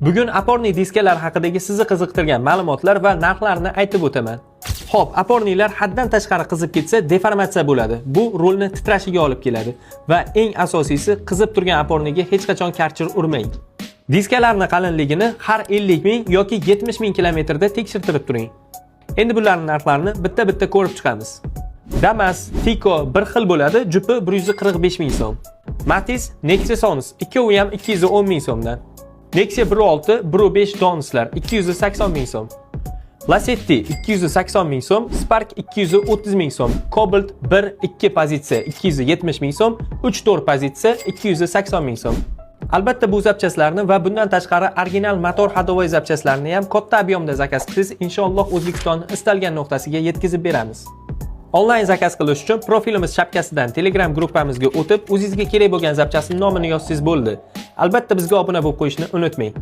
Bugun опорный diskalar haqidagi sizni qiziqtirgan ma'lumotlar va narxlarni aytib o'taman. Xo'p, опорный lar haddan tashqari qizib ketsa, deformatsiya bo'ladi. Bu rulni titrashiga olib keladi va eng asosiysi, qizib turgan опорный ga hech qachon karcher urmang. Diskalarni qalinligini har 50 ming yoki 70 ming kilometrda tekshirtirib turing. Endi bularning narxlarini bitta-bitta ko'rib chiqamiz. Damas, Tico bir xil bo'ladi, jupi 145 ming so'm. Matiz, Nexia Sonus ikkovi ham 210 ming so'mdan. Nexia 1.6, 1.5 Donslar 280 ming so'm. Lacetti 280 ming so'm, Spark 230 ming so'm, Cobalt 1 2 pozitsiya 270 ming so'm, 3 4 pozitsiya 280 ming so'm. Albatta, bu zapchastlarni va bundan tashqari original motor, ходовой zapchastlarni ham katta объем da zakaz qilsangiz, inshaalloh, O'zbekistonning istalgan nuqtasiga yetkazib beramiz. Onlayn zakaz qilish uchun profilimiz shapkasidan Telegram gruppamizga o'tib, o'zingizga kerak bo'lgan zapchastning nomini yozsangiz bo'ldi. Albatta, bizga obuna bo'lib qo'yishni unutmang.